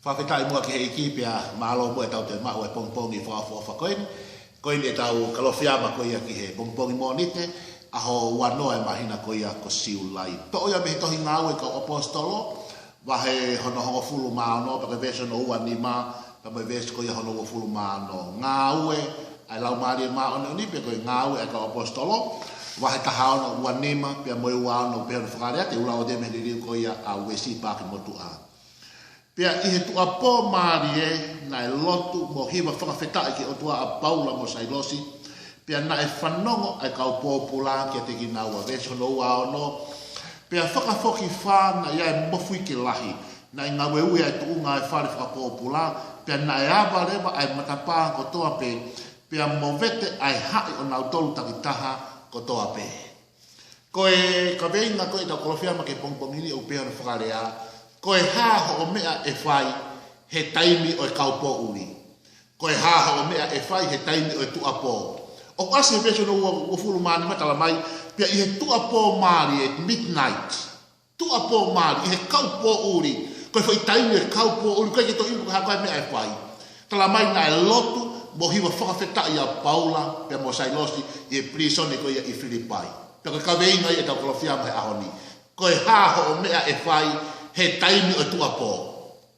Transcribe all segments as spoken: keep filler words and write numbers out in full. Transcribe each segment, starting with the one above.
Fakafetaʻi muʻa ki he ʻEiki pea mālō muʻa ʻetau toe maʻu e pongipongi fakaʻofoʻofa ko eni. Ko eni ʻetau Kalofiama ko ia ki he pongipongi Mōnite, ʻaho ua noa e māhina ko ia ko Siulai. Toʻo ia mei he tohi Ngāue ʻa e Kau ʻAposetolo, vahe hono hongofulu mā ono, pea ko e veesi hono ua nima, pea mo e veesi ko ia hono uofulu mā ono. Ngāue ʻa e Laumālie Māʻoniʻoni, pe ko e Ngāue ʻa e Kau ʻAposetolo, vahe taha ono, ua nima, pea mo e ua ono, pea hono fakalea, te u lau atu mei he liliu ko ia ʻa Uesi Paaki Motuʻa. Pea ʻi he tuʻuapō mālie, naʻe lotu mo hiva fakafetaʻi ki he ʻOtua ʻa Paula mo Sailosi, pea naʻe fanongo ʻa e kau pōpula kiate kinaua. Veesi hono ua ono, pea fakafokifā naʻe ʻi ai e mofuike lahi, naʻe ngāueue ʻa e tuʻunga ʻo e fale fakapōpula, pea naʻe ava leva ʻa e matapā kotoa pē, pea movete ʻa e haʻi ʻonautolu takitaha kotoa pē. Ko e kaveinga ko ē ʻetau Kalofiama ki he pongipongi ni ʻoku pehē hono fakalea, ko e hā hoʻo meʻa ʻe fai he taimi ʻo e kaupoʻuli? Ko e hā hoʻo meʻa ʻe fai he taimi ʻo e tuʻuapō? ʻOku ʻasi he veesi hono ua, uofulu mā nima, talamai, pea ʻi he tuʻuapō mālie, midnight. Tuʻuapō mālie, ʻi he kaupoʻuli, ko e foʻi taimi ʻo e kaupoʻuli, ʻikai ke toe ʻilo ko e hā koā e meʻa ʻe fai. Talamai naʻe lotu mo hiva fakafetaʻi ʻa Paula pea mo Sailosi ʻi he pilīsone ko ia ʻi Filipai. Pea ko e kaveinga ia ʻetau Kalofiama he ʻaho ni. Ko e hā hoʻo meʻa ʻe fai he taimi ʻo e tuʻuapō?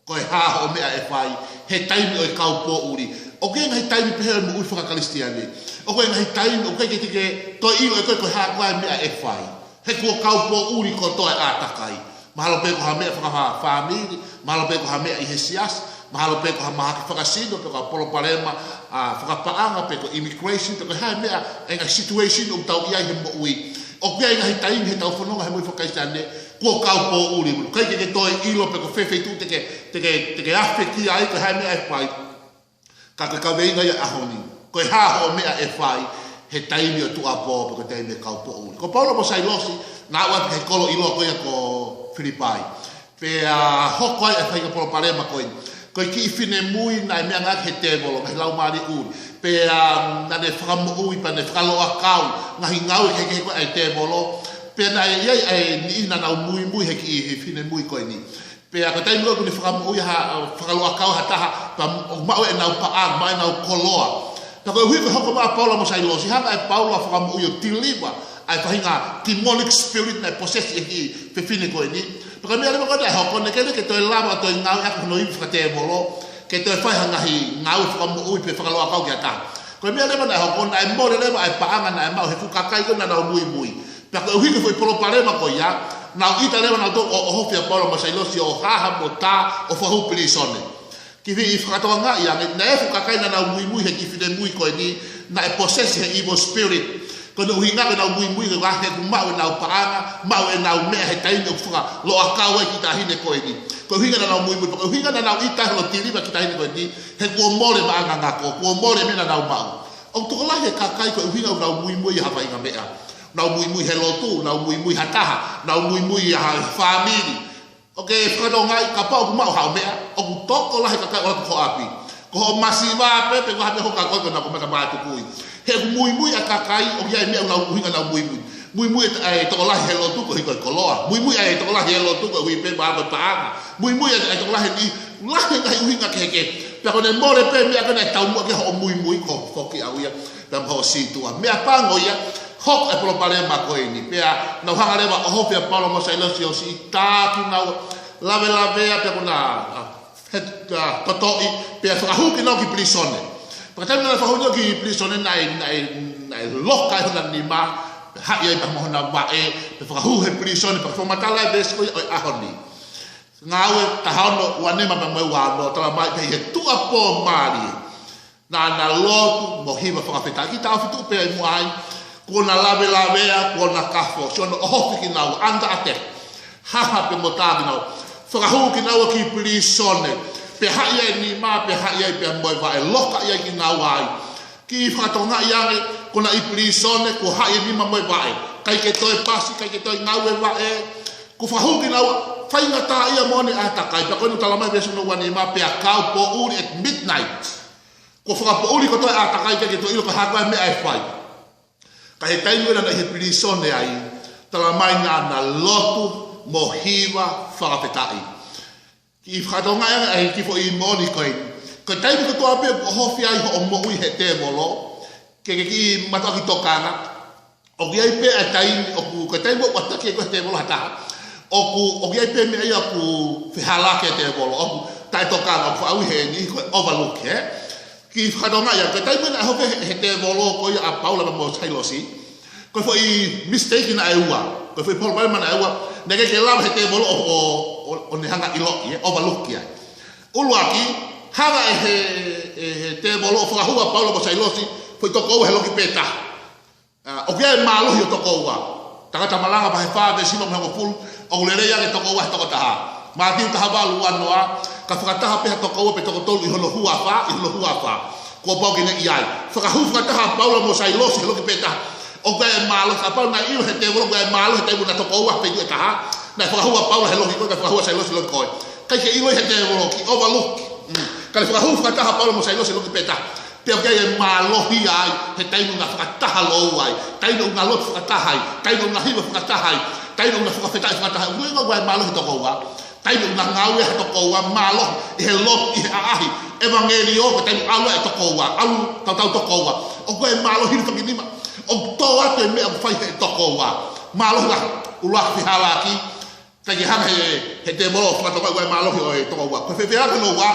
Ko e hā hoʻo meʻa ʻe fai he taimi ʻo e kaupoʻuli? ʻOku ʻi ai e ngaahi taimi pehē ʻi he moʻui faka-Kalisitiane. ʻOku ʻi ai e ngaahi taimi ʻoku ʻikai ke te ke toe ʻilo ʻe koe ko e hā koā e meʻa ʻe fai. He kuo kaupoʻuli kotoa e ʻātakai. Mahalo pē ko ha meʻa fakafāmili, mahalo pē ko ha meʻa ʻi he siasi, mahalo pē ko ha mahaki fakasino, pe ko ha palopalema, ā, fakapaʻanga, pe ko e immigration, pe ko e hā e meʻa, e ngaahi situation ʻoku tau ʻi ai he moʻui. ʻOku ʻi ai e ngaahi taimi heʻetau fononga he moʻui faka-Kalisitiane, kuo kaupoʻuli, ʻikai ke te ke toe ʻilo pe ko fē feituʻu te ke, te ke, te ke ʻafekia ai, ko e hā e meʻa ʻe fai. Ka ko e kaveinga ia ʻaho ni, ko e hā hoʻo meʻa ʻe fai he taimi ʻo e tuʻuapō pe ko e taimi ʻo e kaupoʻuli? Ko Paula mo Sailosi, naʻa nau ʻi he kolo ʻiloa ko ia ko Filipai. Pea hoko ai e faʻahinga palopalema ko eni. Ko e kiʻi finemui naʻe meʻangāueʻaki ʻe he tēvolo, ngaahi laumālie ʻuli. Pea naʻa ne fakamoʻui, pea ne fakaloʻakau, ngaahi ngāue kehekehe ko ē ʻa e tēvolo. Pea naʻe ʻi ai e niʻihi naʻa nau muimui he kiʻi finemui ko eni. Pea ko e taimi ko ē ʻoku ne fakamoʻui ha, fakaloʻakau ha taha, pea ʻoku maʻu ʻenau paʻanga, maʻu ʻenau koloa. Pea koeʻuhi ko e hoko mai ʻa Paula mo Sailosi, hanga ʻe Paula ʻo fakamoʻui ʻo deliver ʻa e faʻahinga demonic spirit naʻe possess ʻe he kiʻi fefine ko eni. Pea ko e meʻa leva ko ē naʻe hoko, naʻe ʻikai ke toe lava ʻo toe ngāueʻaki hono ivi fakatēvolo ke toe fai ha ngaahi ngāue fakamoʻui pe fakaloʻakau ki ha taha. Ko e meʻa leva naʻe hoko, naʻe mole leva ʻa e paʻanga naʻe maʻu ʻe he fuʻu kakai ko ē naʻa nau muimui. Pea koeʻuhi ko e foʻi palopalema ko ia, nau ʻita leva nautolu ʻo, ʻo ʻohofi ʻa Paula mo Sailosi ʻo haha mo tā ʻo fakahū pilīsone. Kiʻi fakatokangaʻi ange, naʻe ʻi ai e fuʻu kakai naʻa nau muimui he kiʻi finemui ko eni, naʻe possess ʻe he evil spirit. Ko hono ʻuhinga ko ʻenau muimui ko e ʻuhinga he ʻoku maʻu ʻenau paʻanga, maʻu ʻenau meʻa he taimi ʻoku fakaloʻakau ai e kiʻi taʻahine ko eni. Ko e ʻuhinga naʻa nau muimui, ko e ʻuhinga naʻa nau ʻita ai hono deliver e kiʻi taʻahine ko eni, he kuo mole e paʻanga ngako, kuo mole e meʻa naʻa nau maʻu. ʻOku tokolahi e kakai ko e ʻuhinga ʻoku nau muimui ʻi ha faʻahinga meʻa. Nau muimui he lotu, nau muimui ha taha, nau muimui ʻi ha fāmili. ʻOku ke fakatokangaʻi kapau ʻoku maʻu haʻo meʻa, ʻoku tokolahi e kakai ʻoku ʻalu ki ho ʻapi. Ko hoʻo masiva pē, pe ko ha meʻa ʻoku hoko kia koe ko ena ko e mata mātukui. He ʻoku muimui ʻa e kakai, ʻoku ʻi ai e meʻa ʻoku nau ʻuhinga ʻenau muimui. Muimui e, e tokolahi he lotu koeʻuhi ko e koloa. Muimui e tokolahi he lotu koeʻuhi pē mahalo ko e paʻanga. Muimui e, e tokolahi ni, lahi e ngaahi ʻuhinga kehekehe. Pea ko ʻene mole pē e meʻa ko ē naʻe taumuʻa ki ai hoʻo muimui, ko hoʻo foki ʻau ia. Pea mo hoʻo sītuʻa. Meʻapango ia, hoko e palopalema ko eni. Pea nau hanga leva ʻo ʻohofi ʻa Paula mo Sailosi ʻo siʻi tā kinaua, lavelavea, pea ko ʻena, ā, he, ā, totoʻi, pea fakahū kinaua ki pilīsone. Pea ko e taimi naʻa nau fakahū kinaua ki pilīsone naʻe, naʻe, naʻe loka ai hona nima, haʻi ai pea mo hona vaʻe, pea fakahū he pilīsone, pea fakamatala e veesi ko ia ʻo e ʻaho ni. Ngāue taha ono, ua nima pea mo e ua ono, talamai pē ʻi he tuʻuapō mālie. Naʻa na lotu mo hiva fakafetaʻi. Kiʻi taʻofi tuʻu pē ʻi muʻa ai, kuo na lavelavea, kuo na kafo, siʻono ʻohofi kinaua, under attack. Haha pea mo tā kinaua. Fakahū kinaua ki pilīsone. Pea haʻi ai e nima, pea haʻi ai pea mo e vaʻe, loka ai kinaua ai. Kiʻi fakatokangaʻi ange, ko ʻena ʻi pilīsone, kuo haʻi e nima mo e vaʻe. ʻIkai ke toe pasi, ʻikai ke toe ngāue e vaʻe. Kuo fakahū kinaua, faingataʻaʻia moʻoni e ʻātakai. Pea ko ʻene talamai veesi hono ua nima, pea kaupoʻuli at midnight. Kuo fakapoʻuli kotoa e ʻātakai, ʻikai ke toe ʻilo ko e hā koā e meʻa ʻe fai. Ka ʻi he taimi ko ē naʻa na ʻi he pilīsone ai, talamai naʻa na lotu mo hiva fakafetaʻi. Kiʻi fakatokangaʻi ange ʻa e kiʻi foʻi moʻoni ko ē. Ko e taimi kotoa pē ʻoku ʻohofi ai hoʻo moʻui he tēvolo, ke ke kiʻi mātuʻaki tokanga. ʻOku ʻi ai pē ʻa e taimi, ʻoku, ko e taimi ʻoku ʻataki ai koe he tēvolo ha taha. ʻOku, ʻoku ʻi ai pē meʻa ia ʻoku fehālaaki e tēvolo, ʻoku taʻetokanga, ʻoku faʻa ui heni ko e overlook, ē? Kiʻi fakatokangaʻi ange, ko e taimi naʻe ʻohofi he, he tēvolo ko ia ʻa Paula pea mo Sailosi. Ko e foʻi mistake naʻe ua, ko e foʻi palopalema naʻe ua, naʻe ʻikai ke lava he tēvolo ʻo, ʻo, ʻo, ʻo ne hanga ʻo ʻiloʻi, ē, overlook ai. ʻUluaki, hanga ʻe he, ʻe he tēvolo ʻo fakahū ʻa Paula mo Sailosi, foʻi tokoua he loki pē taha. ʻA, ʻoku ʻi ai e mālohi ʻo e tokoua. Tangata Malanga vahe fā veesi nima mo e hongofulu, ʻoku lelei ange e tokoua he toko taha. Mātiu taha valu, ua noa, ka fakataha pē ha tokoua pe toko tolu ʻi hono huafa, ʻi hono huafa, kuo pau ke ne ʻi ai. Fakahū fakataha ʻa Paula mo Sailosi he loki pē taha. ʻOku ʻi ai e mālohi, kapau naʻe ʻilo he tēvolo ʻoku ʻi ai e mālohi he taimi ʻoku na tokoua he feituʻu ʻe taha, naʻe fakahū ʻa Paula he loki ko ē, kae fakahū ʻa Sailosi he loki ko ē. ʻIkai ke ʻilo ia he tēvolo, kiʻi overlook. Mm. Ka ne fakahū fakataha ʻa Paula mo Sailosi he loki pē taha. Pea ʻoku ʻi ai e mālohi ai, he taimi ʻoku na fakataha lōua ai, taimi ʻoku na lotu fakataha ai, taimi ʻoku na hiva fakataha ai, taimi ʻoku na fakafetaʻi fakataha ai, ʻoku ʻi ai e mālohi he tokoua. Taimi ʻoku na ngāue he tokoua, mālohi, ʻi he lotu, ʻi he ʻaʻahi, ʻevangeliō, ko e taimi ʻoku ʻalu ai e tokoua, ʻalu tautau tokoua. ʻOku ʻi ai e mālohi he loki nima, ʻoku tō atu e meʻa ʻoku fai he tokoua. Mālohi lahi, ʻuluaki fehālaaki, ʻikai ke hanga he, he tēvolo ʻo fakatokangaʻi ʻoku ʻi ai e mālohi ʻo e tokoua. Ko e fefeʻiaki hono ua,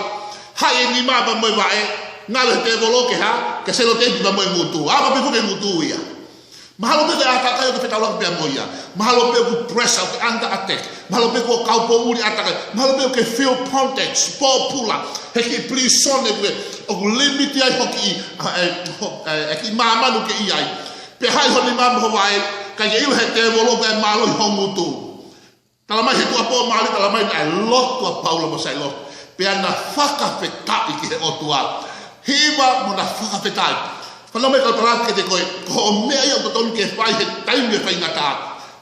haʻi e nima pea mo e vaʻe, ngalo he tēvolo ke hā, ke seloteipi pea mo e ngutu. ʻApa pē foki e ngutu ia. Mahalo pē ko e ʻātakai ʻoku ke fetaulaki pea mo ia. Mahalo pē ʻoku pressure, ʻoku under attack. Mahalo pē ko e kaupoʻuli ʻātakai. Mahalo pē ʻoku ke feel bondage, pōpula, he kiʻi pilīsone ʻoku ke, ʻoku limit ai hoʻo kiʻi, ʻa, ʻe, ho-, ʻe, ʻe kiʻi māmani ʻoku ke ʻi ai. Pea haʻi ho nima mo ho vaʻe, ʻikai ke ʻilo he tēvolo ʻoku ʻi ai e mālohi ho ngutu. Talamai he tuʻuapō mālie, talamai naʻe lotu ʻa Paula mo Sailosi, pea na fakafetaʻi ki he ʻOtua. Hiva mo na fakafetaʻi. Fanongo mai kau tala atu kiate koe, ko hoʻo meʻa ia ʻoku totonu ke fai he taimi ʻo e faingataʻa.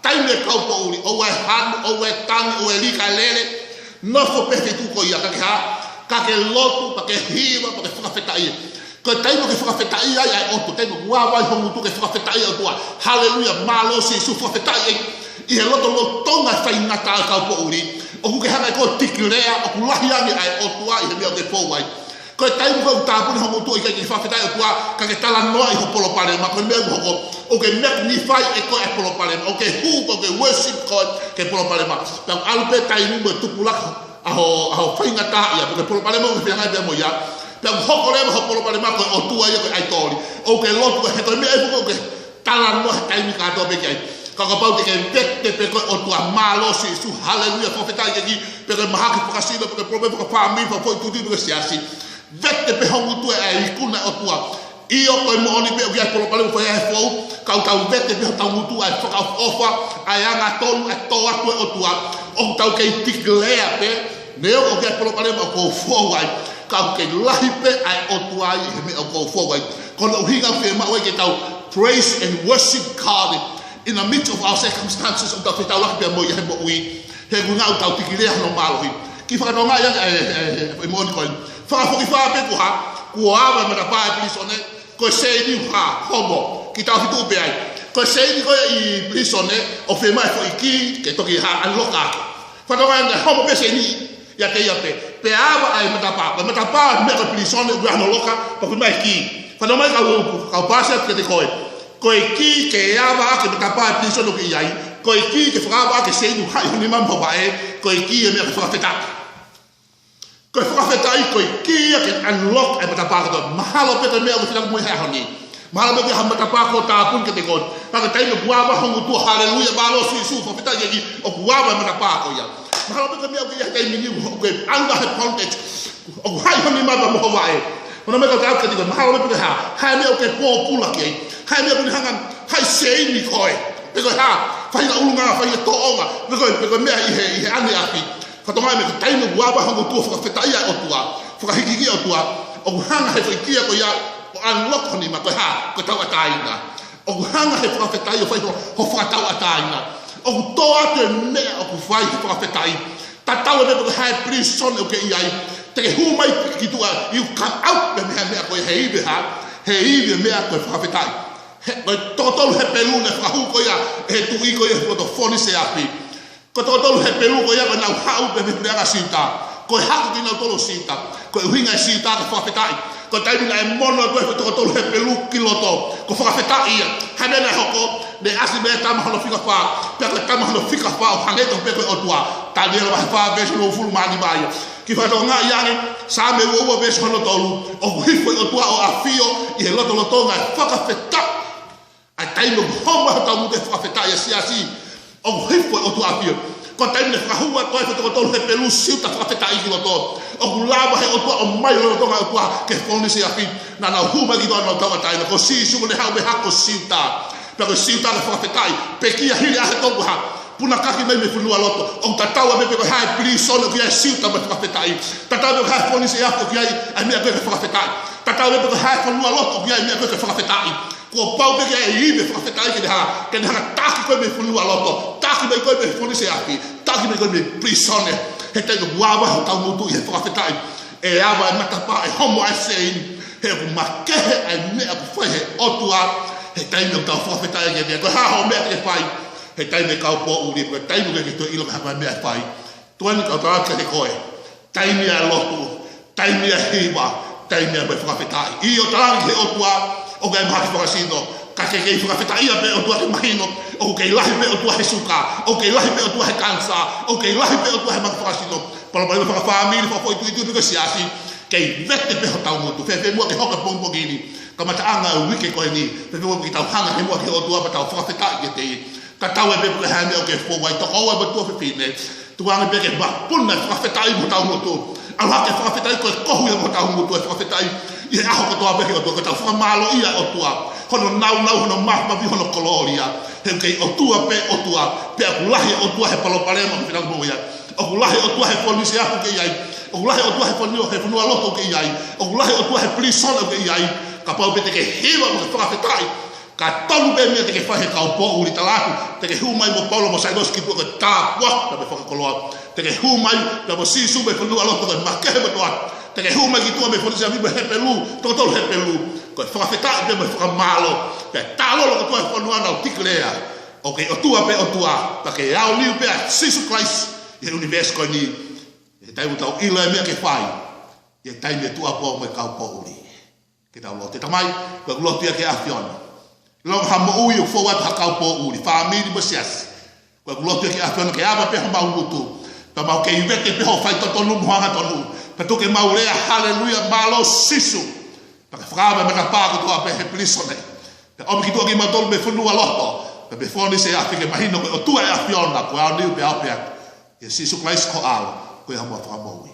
Taimi ʻo e kaupoʻuli, ʻoua ʻe hanu, ʻoua ʻe tangi, ʻoua ʻe lika lele. Nofo pē he feituʻu ko ia, ka ke hā, ka ke lotu, ka ke hiva, ka ke fakafetaʻi. Ko e taimi ʻoku ke fakafetaʻi ai ʻa e ʻOtua, taimi ʻoku ava ai ho ngutu ke fakafetaʻi ʻa e ʻOtua. Haleluia, mālō Sīsū, fakafetaʻi ʻi, ʻi he lotolotonga e faingataʻa ʻo e kaupoʻuli. ʻOku ke hanga ʻe koe ʻo declare ʻoku lahi ange ʻa e ʻOtua ʻi he meʻa ʻoku ke fou ai. Ko e taimi ʻoku tāpuni ho ngutu ʻo ʻikai ke fakafetaʻi ʻOtua, ka ke talanoaʻi ho palopalema, ko e meʻa ʻoku hoko, ʻoku ke magnify ʻe koe ʻa e palopalema, ʻoku ke hū, ʻoku ke worship koe ki he palopalema. Pea ʻalu pē taimi mo e tupulaki ʻa ho, ʻa ho faingataʻaʻia, pe ko e palopalema ʻoku ke fehangahangai pea mo ia. Pea ʻoku hoko leva ho palopalema ko e ʻotua ia ko e ʻaitoli. ʻOku ke lotu, he ko e meʻa ia ʻoku ke talanoa he taimi kātoa pē ki ai. Ka kapau te ke vete pē ko e ʻOtua, mālō Sīsū, haleluia, fakafetaʻi ki he ʻEiki, pe ko e mahaki fakasino, pe ko e palopalema fakafāmili, fakafoʻituitui, pe ko e siasi. Vete pē ho ngutu ʻa e ikuna ʻo e ʻOtua. ʻIo, ko e moʻoni pē ʻoku ʻi ai e palopalema ʻoku fai ai e fou, ka ʻoku tau vete pē hotau ngutu ʻa e fakaʻofoʻofa, ʻa e angatonu, ʻa e tō atu ʻa e ʻOtua. ʻOku tau kei declare pē, neongo ʻoku ʻi ai e palopalema ʻoku ou fou ai, ka ʻoku kei lahi pē ʻa e ʻOtua ʻi he meʻa ʻoku ou fou ai. Ko hono ʻuhinga ʻoku fiemaʻu ai ke tau praise and worship God in the midst of our circumstances, ʻoku tau fetaulaki pea mo ia he moʻui. He ʻoku ngata ʻetau declare hono mālohi. Kiʻi fakatokangaʻi ange, ē, ē, ē, ē, moʻoni ko ē. Fakafokifā pē kuo hā, kuo ava e matapā ʻa e pilīsone, ko e seini ʻoku hā, homo, kiʻi taʻofi tuʻu pē ai. Ko e seini ko ē ʻi pilīsone, ʻoku fiemaʻu e foʻi kī, ke toki hā, unlock ʻaki. Fakatokangaʻi ange, homo pē seini, ʻiate ia pē. Pea ava ʻa e matapā, ko e matapā, meʻa ko e pilīsone, ʻoku ʻi ai hono loka, pea ʻoku fiemaʻu e kī. Fanongo mai kau, kau paasi atu kiate koe. Ko e kī ke ava ʻaki e matapā ʻa e pilīsone ʻoku ke ʻi ai. Ko e kī ke fakaava ʻaki e seini ʻoku haʻi ho nima mo ho vaʻe. Ko e kī e meʻa ke fakafetaʻi. Ko e fakafetaʻi, ko e kī ia ke unlock e matapā kotoa. Mahalo pē ko e meʻa ʻoku ke fetaulaki mo ia he ʻaho ni. Mahalo pē ko ha matapā kuo tāpuni kiate koe. Ka ko e taimi ʻoku ava ho ngutu, haleluia, mālō Sīsū, fakafetaʻi ki he ʻEiki, ʻoku ava e matapā ko ia. Mahalo pē ko e meʻa ʻoku ke ʻi ai he taimi ni, ʻoku ke under he bondage. ʻOku haʻi ho nima pea mo ho vaʻe. Fanongo mai kau tala atu kiate koe, mahalo pē ko e hā, hā e meʻa ʻoku ke pōpula ki ai. Hā e meʻa ʻoku ne hanga ʻo haʻi seini koe. Pe ko e hā, faʻahinga ʻulungaanga, faʻahinga tōʻonga. Pe ko e, pe ko e meʻa ʻi he, ʻi he ʻaneafi. Fakatokangaʻi mai ko e taimi ʻoku ava ho ngutu ʻo fakafetaʻi ʻa e ʻOtua, fakahīkihikiʻi e ʻOtua, ʻoku hanga he foʻi kī ia ko ia ʻo unlock ho nima, ko e hā, ko e tauʻatāina. ʻOku hanga he fakafetaʻi ʻo fai ho, ho fakatauʻatāina. ʻOku tō atu e meʻa ʻoku fai he fakafetaʻi. Tatau ai pē pe ko e hā e pilīsone ʻoku ke ʻi ai. Te ke hū mai ki tuʻa, you come out pē mei he meʻa ko ia, he ivi ē hā, he ivi e meʻa ko e fakafetaʻi. He, ko e toko tolu Hepelū naʻe fakahū ko ia ʻe he tuʻi ko ia he loto fōnise ʻi afi. Ko e toko tolu Hepelū ko ia ko ʻenau haʻu pē mei he puleʻanga Siuta. Ko e hako kinautolu ʻo Siuta, ko e ʻuhinga e Siuta ko e fakafetaʻi. Ko e taimi naʻe mono atu ai e foʻi toko tolu Hepelū ki loto, ko e fakafetaʻi ia. Hangē naʻe hoko, naʻe ʻasi mei he tama hono fika fā, pea ko e tama hono fika fā ʻoku hangē tofu pē ko e ʻOtua. Taniela vahe fā veesi uofulu mā nima ia. Kiʻi fakatokangaʻi ange, Saame uaua veesi hono tolu, ʻoku hifo e ʻOtua ʻo ʻafio ʻi he lotolotonga e fakafetaʻi. ʻA e taimi ʻoku homo ai hotau ngutu he fakafetaʻi ʻa e siasi, ʻoku hifo e ʻOtua ʻo ʻafio. Ko e taimi naʻe fakahū atu ai e foʻi toko tolu Hepelū, Siuta, fakafetaʻi ki loto, ʻoku lava he ʻOtua ʻo ʻomai e lotolotonga e ʻOtua ki he fōnise afi. Naʻa nau hū mai ki tuʻa, nau tauʻatāina. Ko Sīsū naʻe haʻu mei he hako ʻo Siuta. Pea ko Siuta ko e fakafetaʻi. Pekia, hili ʻa e tō kuo hā, punakaki mai mei he fonualoto. ʻOku tatau ai pē pe ko e hā e pilīsone ʻoku ʻi ai e Siuta mo e fakafetaʻi. Tatau ai pē pe ko e hā e fōnise afi ʻoku ʻi ai, ʻa e meʻa ko ē ko e fakafetaʻi. Tatau ai pē pe ko e hā e fonualoto ʻoku ʻi ai, ʻa e meʻa ko ē ko e fakafetaʻi. Kuo pau pē ke ʻi ai e ivi ʻo e fakafetaʻi ke ne hā, ke ne hanga ʻo taki koe mei he fonualoto, taki mai koe mei he fōnise afi, taki mai koe mei he pilīsone. He taimi ʻoku ava ai hotau ngutu ʻi he fakafetaʻi, ʻe ava e matapā, ʻe homo ai e sēini. He ʻoku makehe ʻa e meʻa ʻoku fai ʻe he ʻOtua he taimi ʻoku tau fakafetaʻi ai kiate ia. Ko e hā hoʻo meʻa te ke fai he taimi ʻoku ke kaupoʻuli, ko e taimi ʻoku ʻikai ke toe ʻilo pe ko e hā e meʻa ʻe fai? Tuku ange ke u tala atu kiate koe. Taimi ʻa e lotu, taimi ʻa e hiva, taimi ʻa e fakafetaʻi. ʻIo, talaange ki he ʻOtua, ʻoku ʻi ai e mahaki fakasino. Ka ke kei fakafetaʻia pē ʻOtua ke mahino ʻoku kei lahi pē ʻOtua he suka, ʻoku kei lahi pē ʻOtua he kanisā, ʻoku kei lahi pē ʻOtua he mahaki fakasino. Palopalema fakafāmili, fakafoʻituitui pe ko e siasi, kei vete pē hotau ngutu. Fēfē muʻa ke hoko e pongipongi ni, kamataʻanga e uike ko eni, fēfē muʻa ke tau hanga ke muʻa ki he ʻOtua pea tau fakafetaʻi kiate ia. Tatau ai pē pe ko e hā e meʻa ʻoku ke fou ai, tokoua pe tuofefine, tuku ange pē ke mapuna e fakafetaʻi mo hotau ngutu. ʻAlu hake e fakafetaʻi ko e kohu ia mo hotau ngutu, e fakafetaʻi ʻi he ʻaho kotoa pē ki he ʻOtua, ko ʻetau fakamālōʻia e ʻOtua, hono nāunau, hono māfimafi, hono kolōlia. He ʻoku kei ʻOtua pē ʻOtua, pea ʻoku lahi e ʻOtua he palopalema ʻoku ke feʻunga mo ia. ʻOku lahi e ʻOtua he fōnise afi ʻoku ke ʻi ai. ʻOku lahi e ʻOtua he fonua, he fonualoto ʻoku ke ʻi ai. ʻOku lahi e ʻOtua he pilīsone ʻoku ke ʻi ai. Kapau pē te ke hiva mo ke fakafetaʻi, ka tolu pē meʻa te ke fai he kaupoʻuli, tala atu, te ke hū mai mo Paula mo Sailosi ki tuʻa ko e tāpuaki pea mo e fakakoloa. Te ke hū mai pea mo Sīsū mei he fonualoto ko e makehe mo e toʻa. Te ke hū mai ki tuʻa mei he fōnise afi mo e Hepelū, toko tolu Hepelū. Ko e fakafetaʻi pea mo e fakamālō. Pea tālolo kotoa e fonua, nau declare, ʻoku kei ʻOtua pē ʻOtua, pea ke aoniu pē ʻa Sīsū Kalaisi ʻi he ʻunivēsi ko eni. He taimi ʻoku tau ʻilo e meʻa ke fai ʻi he taimi ʻo e tuʻuapō mo e kaupoʻuli. Ke tau lotu. Tamai, ko ʻeku lotu ia ki he ʻAfiona. Lolotonga ha moʻui ʻoku fou atu ha kaupoʻuli, fāmili mo e siasi, ko ʻeku lotu ia ki he ʻAfiona ke ava pē homau ngutu, pea mau kei vete pē hoʻo faitotonu mo ho angatonu, pea tuku ke mau lea, haleluia, mālō Sīsū. Pea ke fakaava e matapā kotoa pē he pilīsone, pea ʻomi ki tuʻa kimautolu mei he fonualoto pea mei he fōnise afi, ke mahino ko e ʻOtua e ʻAfiona, ko e aoniu pē ʻa e ʻAfiona. ʻIa Sīsū Kalaisi ko ho ʻAlo, ko homau Fakamoʻui.